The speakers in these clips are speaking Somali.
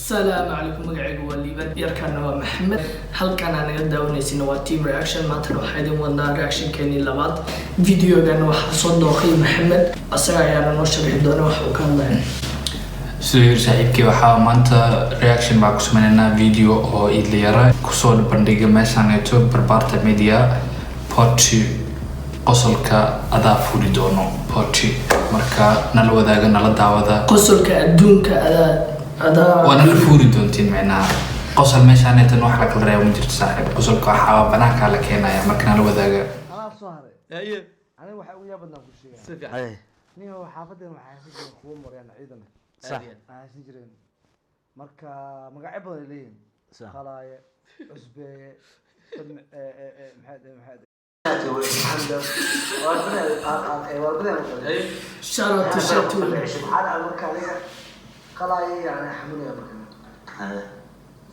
Asalaamu calaykum. Magacaygu waa Liiban, yarkaana waa Maxamed. Halkan aa naga daawanaysina waa Team Reaction. Maantana waxaa idin wadnaa reactionkeenii labaad. Videogan waxaa soo dooqay Maxamed, asaga ayaana noo sharxi doona wax uu ka hadlaya. Siduu yiri saaxiibkii, waxaa maanta reaction baa ku sameynaynaa video oo Iidle Yare kusoo bandhiga meeshaan eeto Barbaarta Media, part 2, qosolka adaa furi doono, part 2. Marka nala wadaaga, nala daawada. Qosolka adduunka adaa adaa. Waa nala fuuri doontiin micnaha. Qosol meeshaan eetan wax la kala reebo ma jirto, saaxiib. Qosolka waxaa banaankaa la keenaya. Marka nala wadaaga. Anaa soo haray. Haye. Aniga waxaa ugu yaab badnaa ku sheegaya. Si fiican. Nin xaafadeen waxaa haysan jireen kuwo moryaan ciidan. Sax. Waxaa haysan jireen, marka magacyo badan ay leeyihiin. Qalaaye, cusbeeye, dad maxay waa badan. Haye. Shout out to Shatu. Maxaa dhacay marka? Aniga qalaaye yani xamunaya marka.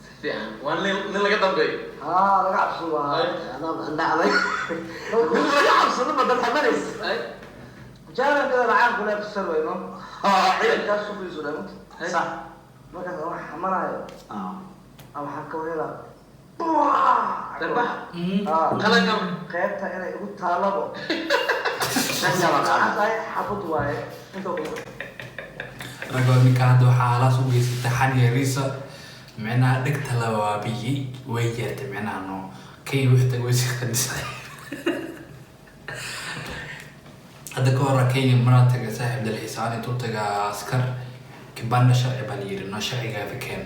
Si fiican, waa nin nin laga dambeeyo. Haa, laga cabsado waa. Dhacday nin laga cabsado ma dad xamanaysa. Haye. Jaalan kada lacag kule tusar wayno ciidankaas suuqiisu dhamo. Sax. Markaas aan xamanaayo ama waxaan ka wareeraa. Darbax. Haa. Qalanka. Qaybta inay igu taalabo tahay xabad waaye inta ugu. Ragoo, ninka hadda waxaa halaas u geysatay xan yariisa micnaha dhegta la waabiyey way yeertay micnaha. No kenya wixii tag way sii qadisay. Hadda ka hora Kenya maraa taga, saaxiib, dalxiisaan intuu tagaa askar kibanda sharci baa la yiri, no sharcigaada keen.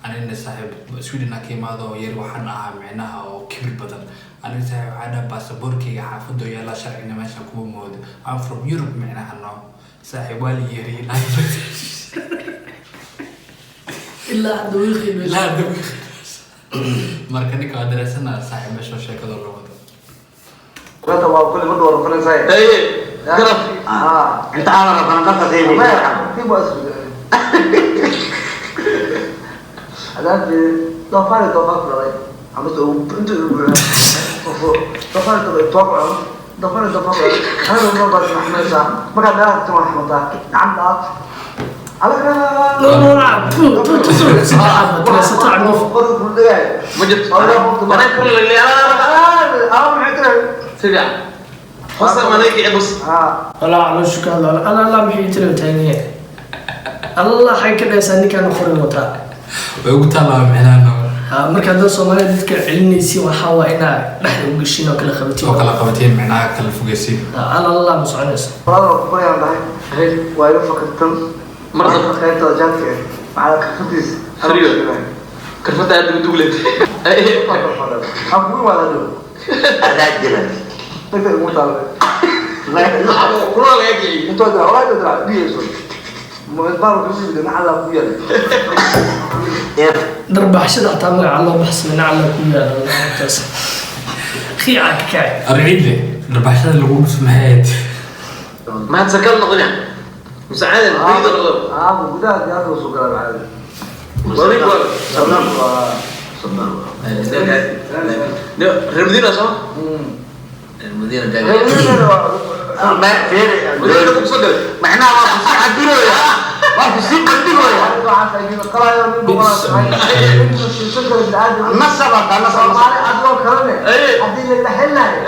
Anina, saaxiib, Sweden ka imaado oo yar waxaan ahaa micnaha oo kibir badan. Aniga, saaxiib, waxaa dhaha baasaboorkayga xaafadoo yaala, sharcina meesha kuma moodo, I'm from Europe micnaha. No, saaxiib, waa la yeeriyay. Ilaa hadda way qiimaysa. Ilaa hadda way. Marka ninka waa dareesana, saaxiib, meesha sheekada loo wado. Hadda waa kulli ma door falansaay. Haye, garab. Haa. Inta aan rabana dalka maya tii waa isku hadaad doofaar doofaar ku dhalay ama inta doofaar doofaar doofaar doofaar ku dhalay. Aniga ma baad maxmaysaa markaad meelaha tagto waa xamataa gacan dhaaf. Saddex xabad tirasata caguf. Ma jirto banaan kale la leeyahay. Si fiican, hosa manay kici bus. Walaa calooshu ka hadla. Alla alla, maxay tiri taaganya? Allah, xay ka dhaysaa ninkaan qorin wataa. Way ugu taalaa micnaha, no. Ha, marka hadda Soomaalida dadka celinaysiin waxaa waa inaa dhexda u gashin oo kala qabatiin. Oo kala qabateen micnaha, kala fogeysiin. Ha, alla alla ma soconayso. Waa iga fakirtan. Mar dambe. Qaybta jaadka macala karfadiis. Fariyo. Karfada aad ugu dugleed. Waxaan kugu imaada hadhow. Adaa jira. Dhegta igu taala. Kuna laga kiciy. Intoo dira walaa dira dhiyeyso baal kusi bidin macala ku yaal. Darbaxshada xataa magaca loo baxsamay, nacala ku yaala taas khiica ka kacay. Arciidle darbaxshada lagu dhufmahayd. Mahad sarkaal noqonaya mise caadan riida noqdo? Aa, gudaha diyaarada soo galaa macala. Wali waa reer Madiina soo. Reer Madiina Madiina ku soo galay. Macnaha waa kusii cabirooya, waa kusii bandhigooya. Nasab hataa nasab. Haddii la helayo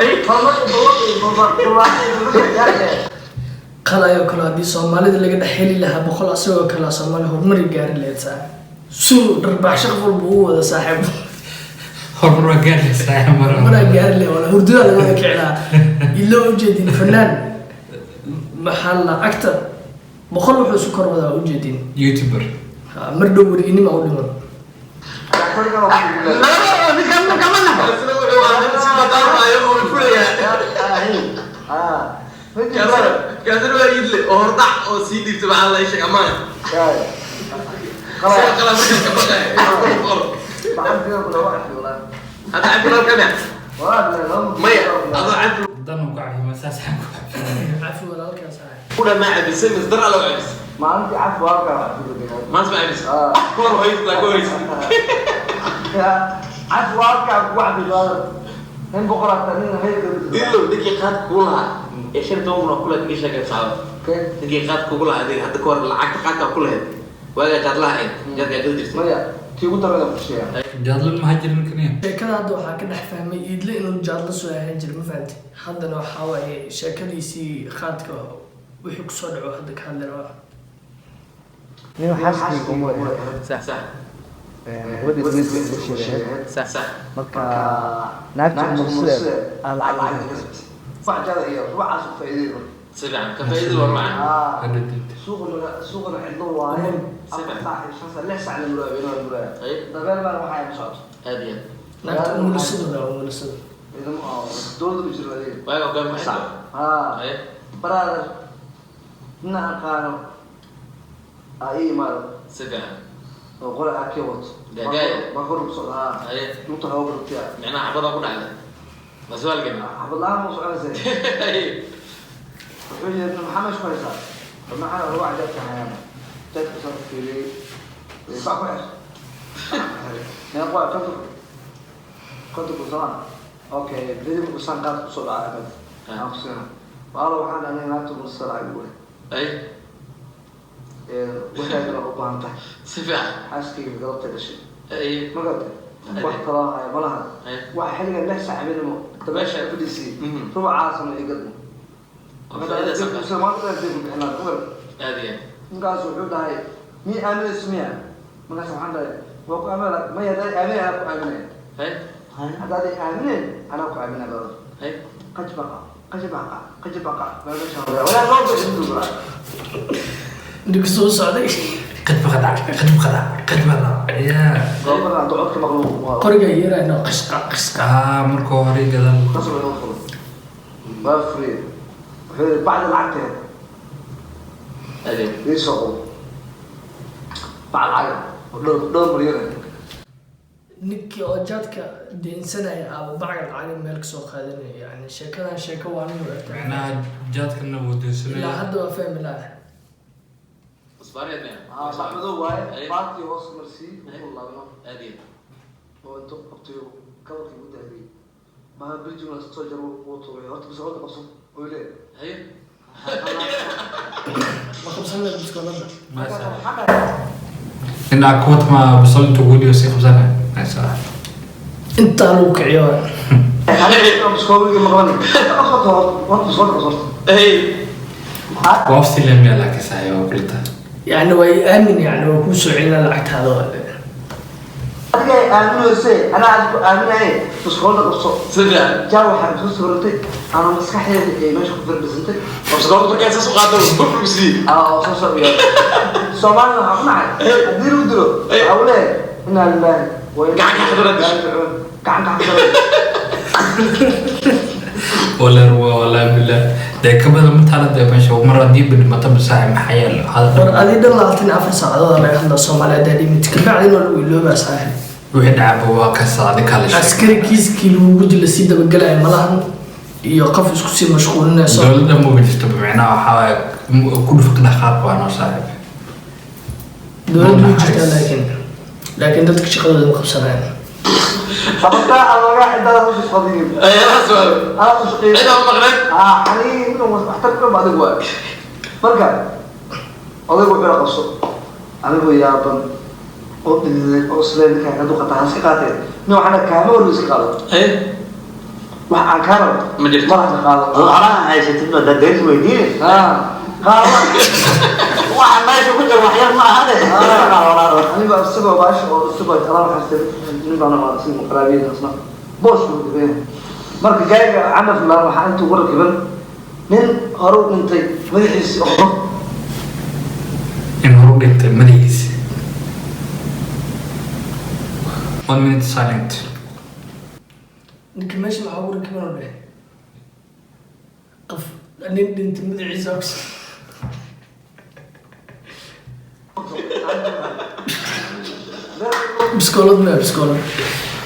Qalayoo kale haddii Soomaalida laga dhex heli lahaa 100 asagoo kale, Soomaali horumari gaari lahayd, saaxiib. Suu dharbaaxsho qof walba uu wada, saaxiib. Horumar waa gaaraysaa mar. Maraa gaari lahayd wala hurdada laga wada kici lahaa. Iloo ujeedin fanaan maxaa la actor 100 wuxuu isu kor wadaa ujeedin. YouTuber. Ha, mar dhow weriginima u dhiman. Ninkan kama naxo. Sida wuxuu ahaa nin si badaalmaayo oo fulaya. Kaasina waa Iidle oo hordhac oo sii dhiibtay, maxaa la sheeg amaana soo qala markaa ka baqaya. Hadda cabdi walaalka maya adoo cabdi. Dan uu ka cafima saas aan ku cafiyo. Cafi walaalkaas ah. Kuna ma cabisay mis dar ala cabisay. Maalintii cafi walaalkaa. Maanta ma cabisay kor hoys la goys. Cafi walaalkaa ku cafi nin boqoraata nin heerka. Dilow, ninkii qaad kugu lahaa ee 15 kun oo kula kaga sheegay saxaabada, ninkii qaad kugu lahaa adiga hadda ka hor lacagta qaadkaa ku lahayd. Waagaa jaadlaha ahayd, jaadkaa gadi jirtay? Maya, tii ugu darada ku sheegaa. Jaadlan maxaa jirin kaniya? Sheekada hadda waxaa ka dhex fahmay Iidle inuu jaadla soo ahaan jiray, ma fahamtay? Haddana waxaa waaye sheekadiisii qaadka wixii kusoo dhaco hadda ka hadli rabaa. Nin xaaskii uma Sax, sax. Gabadha sheegay. Sax, sax. Marka naagta umursida aan lacag iga rabtay, wax jaada iyo rubacaas u faa'iiday. Si fiican, ka faa'iidadu waa macaan. Suuqna, suuqna cidlo waaye. 4 saac iyo 5 saac, 6 saac la muraayo, inoo la muraayo. Dabeel baan waxaa ma socoto. Aad iyo aad. Naagta umulisadooda, umulisada. Ciidamo oo dowladda u jiro adeeg. Waagaa hogaan maxay? Haa. Brother, nina aqaano aa ii imaado. Si fiican. Oo qole aa kii wato. Gaagaaya. Baa kor ku socda, haa. Lugta hawa rugtiya. Micnaha xabadaa ku dhacday maswaalkan. Xabad la'aan ma soconaysa. Wuxuu yidhi, "Maxaa meesha ku haysaa?" Maxaa rubac jaadka hayaana, jaadka soo fiiriyey, bac ku xir, meeqa waa? 50, 50 kun soo ma? Okay, beri markuu saan qaad kusoo dhaca ahmed aan ku siina waalo. Waxaan aniga naagta mursada lacag ugu leh. Waxay u baahan tahay. Si fiican. Xaaskayga galabta dhashay. Ma garatay? Haye. Wax kaloo haya ma laha. Wax xilligan 6 saac habeenimo dabeesha fadhiisay. Rubacaasna igadmo. Oo faa'iidaysan karta. Aad iyo aad. Ninkaas wuxuu dhahay, "Mii aaminayso miya?" Markaas waxaan dhahay, "Waa ku aaminaya." "Maya, haddaad aaminay anaa ku aaminaya. Haddaad aaminayn anaa ku aaminaya, brother." Qajbaqa, qajbaqa, qajbaqa, walaa loo bixin buu. Ninka soo socday. Qadba qadac, qadba qadac, qadba qadac yaa. Goobada hadduu codka maqlo waa Qoriga yeerayno, qashqa qashqa. Aa, marka hore gadaal. Qasab inuu furo waa furiye. Wuxuu yidhi, "Bacda lacagteeda Aad iyo aad. ii soo qabo bacd lacag oo dhowr dhowr milyan." Ninkii oo jaadka deensanaya aaba bacga lacag meel kasoo qaadanaya. Yani sheekadan sheeko waa nin egtahay. Macnaha jaadkana wuu Ilaa deensanaya. Hadda waa fahmi laha. Isbaariyaad miya? Bacmadow waaye, baartii hoos marsii wuxuu laabno. Aad iyo aad. Oo intuu qabtay kabarkii ku daadiyey maa biljimla soo jar wuu tuuray horta bisoolada qabso oo leeyahay. Ma qabsan lahayd biskoolada? Inaa kuwat ma bisol intuu guuliyo sii qabsanaya maysa. Intaa lagu kiciyo. Biskoolagii ma qaban qabsato horta, bisoolada qabso horta. Waafsi lemiya laakiin saaxiib waa kulita. Yani way aamin, yani waa kuu soo celina lacagtaada. Adiga ay aaminayse, anaa adigu aaminaye, biskoolada qabso. Si fiican. Jaa waxaa isku sawirantay ama maskaxdeeda ay meesha ku firdhisantay. Oo biskoolada markaa saas u qaado, buf u sii. Oo soo socda. Soomaalida waxaa ku nacay haddii lagu dilo waxaa u leeyahay, "Inaa lilaahi wa innaa Gacan ka xadara disho. raajicuun." Gacan ka xadara. Wala ruwa wala billah dee ka badan mataala dee meesha mar haddii bidhimato saaxiib maxaa yaalo War adi dhan 24 saacadood laga hadlaa Soomaaliya haddaa dhimid kabacdina waa lagu iloobaa, saaxiib. Wixii dhacaba waa ka saadi kala sheeg. Askari kiiskii lagugu dila sii dabagelaya malahan iyo qof isku sii mashquulinayso. Dowladda maba jirto, micnaha waxaa waaye ku dhufka dhaqaaq waa noo saaxiib. Dowladdu way jirtaa, laakiin dadka shaqadooda ma qabsanayaan. Sababtaa aloogaa cidada u shaqadiin. Saas waa. Anaa u shaqeeyay. Cid aan maqnayn. Ah, xaniin inuu waxtar ku dhan adigu waay. Marka odaygu wuxuu la qabso anigoo yaaban oo dhididey oo islee ninkaan hadduu qataa ha iska qaateen nin waxaana kaama hor iska qaado. Wax aan kaa rabo Ma jirto. Malaha ka qaado. Xoolaha haysatid ba dadeys weydiin. Ah, qaado. Waxa meesha ku jira wax yar ma ahane. Anigoo isagoo baasha oo isagoo alaa waxaa nin baan aqaan si muqaraabiyada isna boos buu dhibeen. Marka gaariga camaf laan waxaa intuu ugu rakiban nin hore u dhintay madaxiisi oo In horu dhintay madaxiisa. One minute silent. Ninka meesha maxaa ugu rakiban oo dheh qof nin dhintay madaxiisa biskoolad maya, biskoolad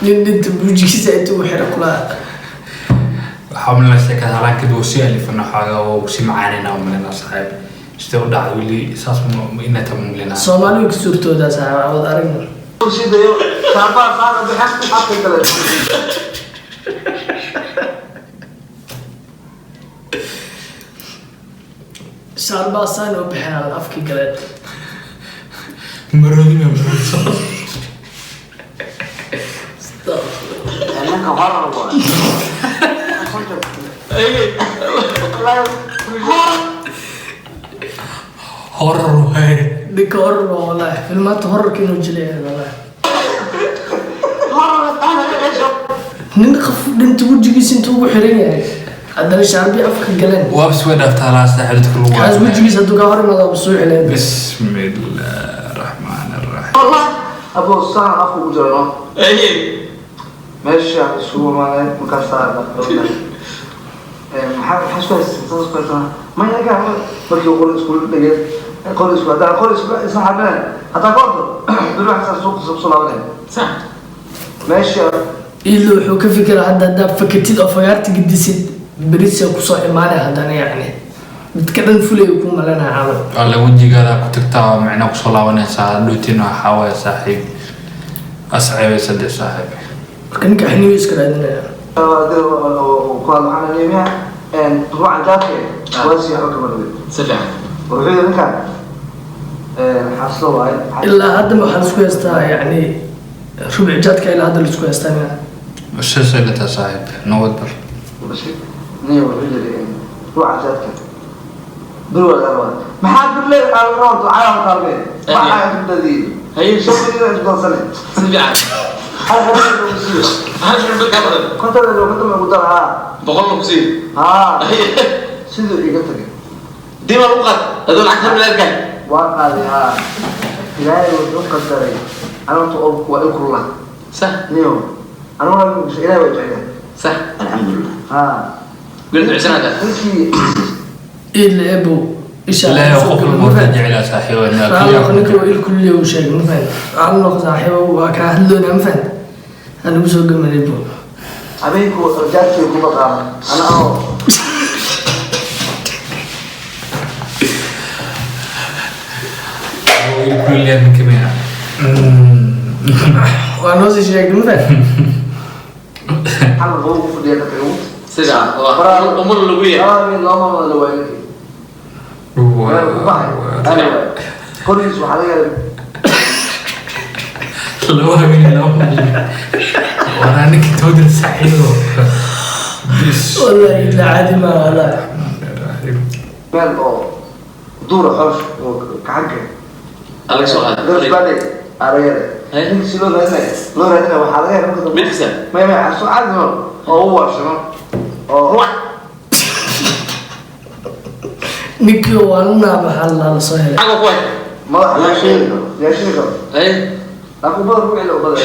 nin dhintay buujigiisa intuu xira kulaa. Waxaa umalina sheekada halaankeed wuu sii alifana xoogaa oo sii macaanina umalina saaxiib sidee u dhacday weli saas inay tahay umalina. Soomaalidu ka suurtoodaa, saaxiib, awood aragna. Sii dayo shaarbaa saana bixin afka kale. Shaarbaa saan u bixinaan afkii galeed. Maroodi ma maroodi. Ninka horror waay. Wallaahi, horror. Horror waaye. Ninka horror waa wallahi, filmaanta horrorka inuu jilaya wallahi. Horror taana meesha. Nin qof dhinta wejigiisa intuu ugu xiran yahay, haddana shaarbi afka galeen. Waabs way dhaaftaa laa saaxiib, dadka lagu Kaas wejigiisa hadduu kaa hor imaado waa soo celeen. Bismillah raxmaan raxiim. Wallahi. Abo saan afku ugu jira no. Aye. Meesha isugu imaanay markaasaa dhaqdhaqaaqay. Maxaa isku haystaa? Saas isku haystaa maya ka markii qori isku dhigay, qori isku haddana qori isku isla xarbinay, haddaa ka ordo beri waxaa suuq soo laabanay. Sax. Meesha Ilo wuxuu ka fikiraa hadda haddaa fakatid oo fagaarta gedisid, berisa kusoo imaanaya haddana, yacni dadka dhan fulaya ku malanaya camal. Alle wejigaada ku tagtaa oo micnaa kusoo laabanaysaa dhootin. Waxaa waaye saaxiib, asceebaysa dee saaxiib. Marka ninka xiniyo iska raadinaya. Ku hadla waxaan leeyahay ruucan jaadka waa sii waxba kama rabin. Si fiican. Wuxuu yidhi ninkan xaslo waaye. Ilaa hadda waxaa laisku haystaa, yacni rubic jaadka ilaa hadda laisku haystaa miya? Saasay la tahay saaxiib, nabad bal. Nin wuxuu yidhi ruucan jaadka bir waa laga rabaa, maxaa bir leedahay? Horta lacag aan taalbe waxaa isku dadiyey. Haye. Shan milyan isku darsanay. Si fiican. Hal xabad lagu siiyo. Hal xabad ka badan. Konton iyo konton lagu dar haa. 100 lagu siiyo. Haa. Haye. Siduu iga tagay. Dib baa lagu qaad adoo lacag har bilaadka. Waa qaaday haa. Ilaahay wuxuu qadaray anagta oo waa i kulula. Sax. Niyo aniguna ilaahay waa jecel. Sax. Alxamdulilah. Haa. Weli ducsanaadaa. Ninkii Ila ebo isha. Ilaahay qof walba wuxuu jecelaa saaxiib. Raallo ninka waa il kulliya uu sheegay, ma fahan? Raallo saaxiibo, waa kaa hadloonaa, ma fahan? Anigu soo gamanay bo. Habeenku jaadkii kuma qaada ana oo Kulliya ninka miya? Waa noo sii sheegay, ma fahan? Xal qabo ku fadhiya ka tagay. Si fiican oo umul lagu yahay. Laba habeen laba maalmood la waayay ninkii. Meel ku baxay ana waay qorigiis waxaa laga helay. Laba habeen laba maalin waraa ninka toodir saaxiibo bis. Wallahi ila caadi maa wallahi. Meel oo duura xoosh oo gacanka Alaga soo qaaday. Garsbaale aa laga helay. Haye. Ninkii si loo raadinay loo raadinay waxaa laga helay marka dambe. Mid kasta. Maya, xasu caadi ma oo u waashamo oo Ninkii waalnaa maxaa la soo helay? Xagga ku hay. Madaxa Yaa sheegi karo. Yaa sheegi karo. Haye. Laakiin ubada ruuxii la ubada.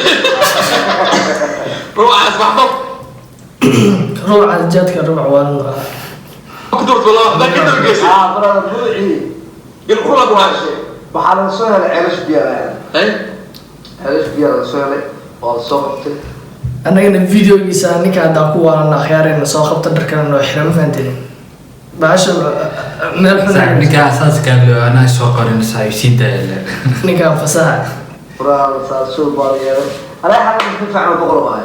Ruucaas waxba Ruuca jaadka ruuc waalnaa. ku durto laba waxba ka dambeysay. Aa barada ruuxii Il kula ku hay. Waxaa laga soo helay ceelash biyaa laga helay. Haye. Ceelash biyaa laga soo helay oo la soo qabtay. Annagana videogiisa ninka haddaa ku waalana akhyaarayna soo qabta, dharkana noo xira, ma fahanteen? Bahasha meel xun. Saaxiib, ninka asaaska loo anaa soo qorin saaxiib, sii daaya. Ninkaan fasaxa. Furaha saasuu baa la yeelay alaa xaal si fiican oo boqol waaye.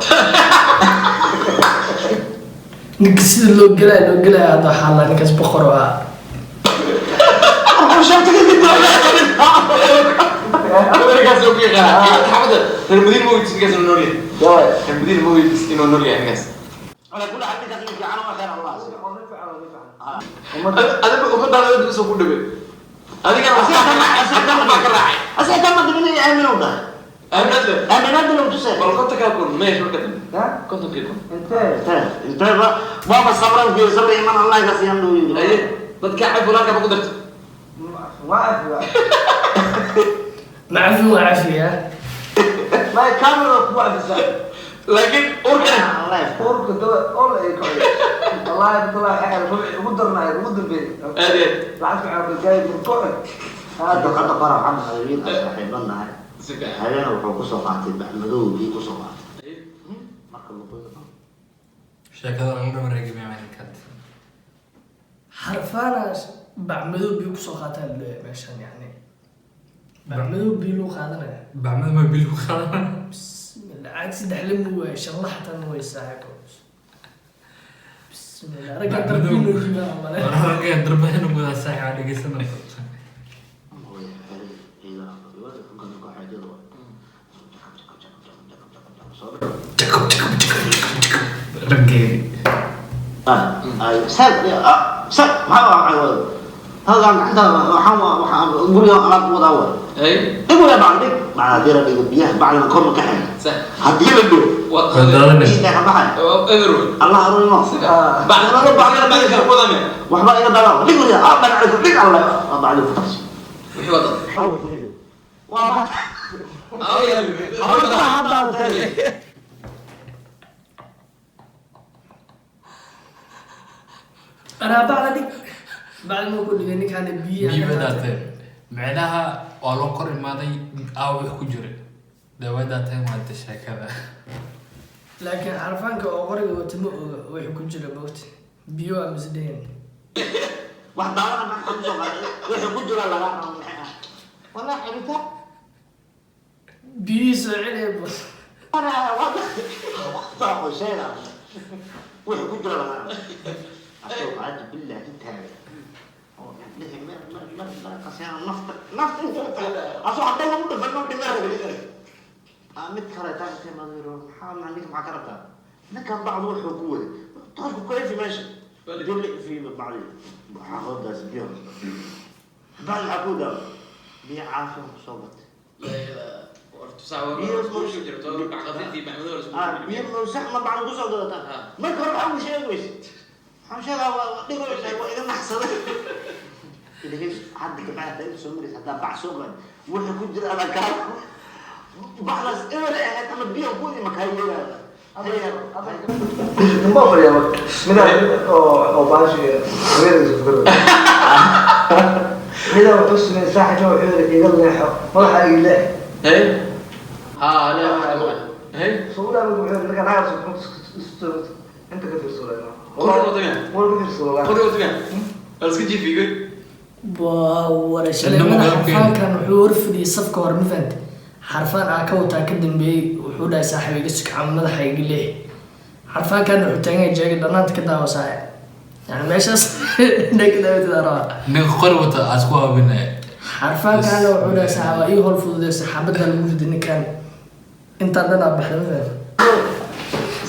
Ninka sida loo gelaya loo gelaya hadda waxaa la ninkaas boqor oo ah. Ninkaas oo ku yaqaana xabada reer Madiina ma weydiis ninkaas inuu nool yahay. Yawaay. Reer Madiina ma weydiis inuu nool yahay ninkaas. Ala kulli xaal ninkaas nin fiican oo khayr Allah siiyo. Adiga ummaddaada dad soo ku dhawey adigana asiga baa ka raacay. Asiga tama dibina aamin u dhahay. Aaminaad le. Aaminaad la tusay. Bal 50-kaa kun meesh marka dambe. Ha. 50-kii kun. Intee? Intee ba waaba sabran ku sabra iman Allah ka siiyan loo yiri. Haye, dadka cab walaalka ma ku darto. Waa cafi Macafi waa cafiya. Ma kaamira ku cafisa. Laakiin urkana Allah. Urka daba ol ay kacay wallahi billahi xeel ruuxii ugu darnaay ugu dambeeyay. Aad iyo aad. Lacag fiican oo gaay murqo. Hadda qara waxaan nahay wiil aan saaxiibanahay. Si fiican. Habeen wuxuu ku soo qaatay bacmadowgii ku soo qaatay. Marka luqada Sheekada laga wareegay maalinkan. Xarfaana bacmadow biyo kusoo qaataa laleeyahay meeshan, yacni bacmadow biyo lagu qaadanaya. Bacmada ma bil ku qaadan? Bismillah, caag saddex la muwaay shan la xataa ma way saaxiibo. Bismillah, ragga darbiin oo jibaa male. Ragga darbahina mudaa saaxiib, dhegeysan. Way xiray ciidan. Raggeedi. Ay saad saad maxaa waa hada gacanta waxaan waxaan guriga alaab ku wadaa waa Hey. Dhig waya bacda, dhig bacda. Haddii la dhigo biyaha bacdana kor ma kaxayn. Sax. Haddii la dhigo Wadaadanaysa. biyaha ka baxay. Everywhere. Allah haruno. Bacda bacda bacda wada me. Waxba iga dhalaa, dhig waya bacda, dhig Allah bacda ku taqsi. Wixii wada. Waa Aw ya. Anaa bacda dhig, bacda ma ku dhigay ninkaana biyihi. Biyo daateen micnaha waa loo kor imaaday, aa wax ku jira dawaa daateen, waata sheekada. Laakiin xarfaanka oo qoriga wata ma oga wixii ku jira moogta, biyo waa misdhehen. Wax daawada maxaa ku soo qaaday? Wixii ku jira laga rabo maxay ah? Wallahi xiritaan. Biyihii soo celiya bas. Ana waa sheega wixii ku jira laga rabo asoo qaadi billah intaaga oo dhihi mar mar mar mar qasayana nafta nafta inta asoo hadda lagu dhufan ma dhimaa. Mid kale taa intee madiro maxaa ninka maxaa ka rabtaa? Ninkan bacdu wuxuu ku waday toosku ku efi meesha dili fi bacdi xaafadaas biyo bacdi waxaa ku daa biyo caafiya ku soo gatay. Biyo sax ma bacdu ku soo gadataa? Marka hore waxaa u sheegaysa, waxaan sheegaa waa dhigaysa, waa iga naxsaday. Ilaahay hadda gabadha hadda inta soo maraysa haddaa bac soo qaad wuxuu ku jira adaa kaa bacdaas eber ahayd ama biyo ku ima kaa yeelaya. Ninbaa fadhiya marka midaa oo baashi haweeneyda soo midaa wuxuu sameeyey saaxiibka, wuxuu yidhi iga leexo, madaxa iga leex. Hey. Ha, la hey. Soo dhaw wuxuu yidhi ninka naga soo inta ka fiirso. Qori wadamiya. Qori ka fiirso. Qori wadamiya. Bal iska jiifiga. Waa wara shalay. Inama madax qalabkeena. Xarfaankan wuxuu horfadhiyay safka hore, ma fahante? Xarfaan aa ka wataa ka dambeeyey, wuxuu dhahay saaxiib iga sukca, madaxa iga leex. Xarfaankan wuxuu taagan yahay jeega dhanaanta ka daawa saaxiib, yani meeshaas inay ka daawatid rabaa. Ninka qori wata aad isku haabinaya. Xarfaankaana wuxuu dhahay saaxiib waa ii hol fududeysa, xabadda lagu riday ninkan intaan dhan aa baxday, ma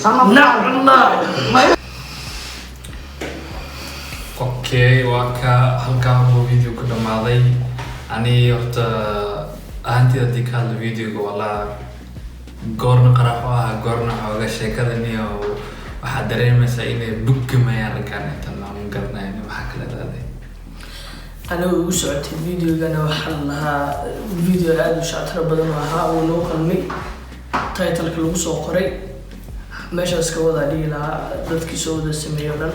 fahante? Nacna. Okay, waa ka halkaa buu video ku dhamaaday. Ani horta ahaanteed haddii ka hadlo videoga, walaa goorna qaraxo ah, goorna xooga sheekadani oo waxaad dareemaysaa inay buggamayaan raggaan intan maamun garanayn waxaa kala daaday. Aniga ugu socotay videogana waxaa la lahaa video aada u shactiro badan oo ahaa, uu noo qalmay titleka lagu soo qoray, meeshaas ka wadaa dhihi lahaa dadkii soo wada sameeyey o dhan.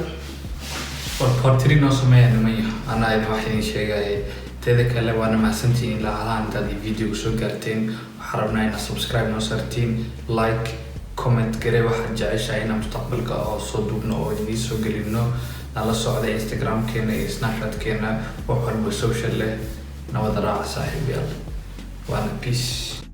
War part 3 noo sameeya nimanyo, anaa idin wax idin sheegaya. Teeda kale waana mahadsantihiin ilaa halahan intaad iyo videoga soo gaarteen. Waxaan rabnaa inaad subscribe noo saartiin, like, comment gare waxaad jeceshahay inaan mustaqbalka oo soo duubno oo idiin soo gelino. Nala socda Instagramkeena iyo Snapchatkeena, wax walba social leh nabada raaca saaxiibayaal, waana peace.